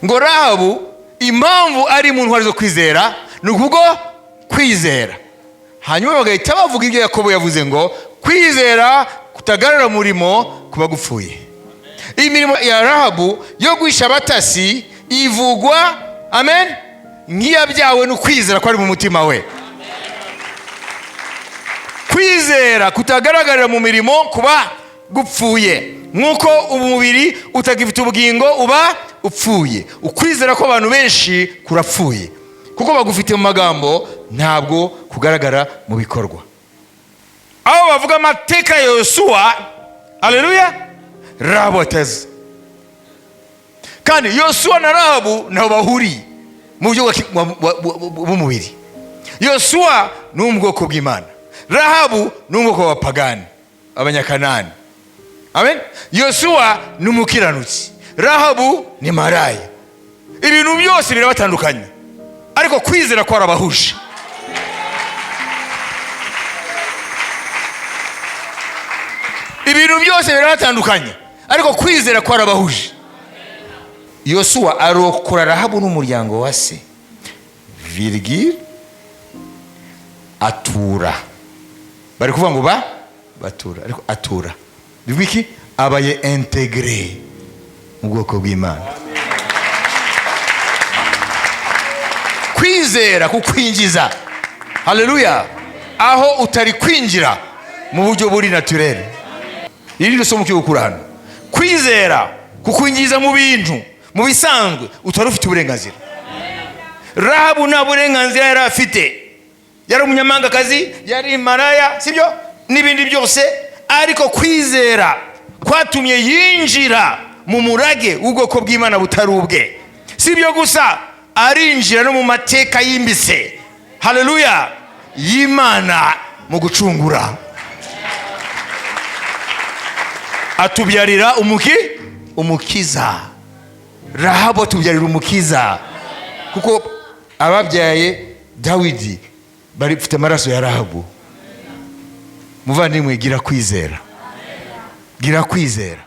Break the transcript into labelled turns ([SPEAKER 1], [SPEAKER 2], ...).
[SPEAKER 1] Ngo Rahabu impamvu ari mu ntwari zo kwizera ni ukubwo kwizera. Hanyuma bagahita bavuga ibyo Yakobo yavuze ngo kwizera kutagarura umurimo kuba gupfuye. Imirimo ya Rahabu yo guhisha abatasi ivugwa, amen, nk'iyabyawe no kwizera ko ari mu mutima we. Kwizera kutagaragarira mu mirimo kuba gupfuye, nk'uko umubiri utagifite ubugingo uba upfuye. Ukwizera kw'abantu benshi kurapfuye kuko bagufite mu magambo, ntabwo kugaragara mu bikorwa. Aho bavuga amateka ya Yosuwa, haleluya, Rahabu ateze. Kandi Yosuwa na Rahabu ntaho bahuriye mu buryo bw'umubiri. Yosuwa ni uwo mu bwoko bw'Imana, Rahabu ni uwo mu bwoko bw'abapagani, abanyakanani. Amen. Yosuwa ni umukiranutsi, Rahabu ni maraya. Ibintu byose birabatandukanye, ariko kwizera kwarabahuje. Ibintu byose birabatandukanye, ariko kwizera kwarabahuje. Yosuwa arokora Rahabu n'umuryango wa se, virgule, atura. Bari kuvuga ngo ba batura, ariko atura bivuga iki? Abaye integre mu bwoko bw'Imana. Kwizera kukwinjiza, haleluya, aho utari kwinjira mu buryo buri naturel. Iri ni somo ukwiye hano. Kwizera kukwinjiza mu bintu mu bisanzwe utari ufite uburenganzira. Rahabu nta burenganzira yari afite, yari umunyamahangakazi, yari maraya, sibyo, n'ibindi byose, ariko kwizera kwatumye yinjira mu murage w'ubwoko bw'Imana butari ubwe. Si ibyo gusa, arinjira no mu mateka yimbitse, haleluya, y'Imana mu gucungura. Atubyarira umukiza. Rahabu atubyarira umukiza, kuko ababyaye Dawidi bari bafite amaraso ya Rahabu. Muvandimwe, gira kwizera, gira kwizera.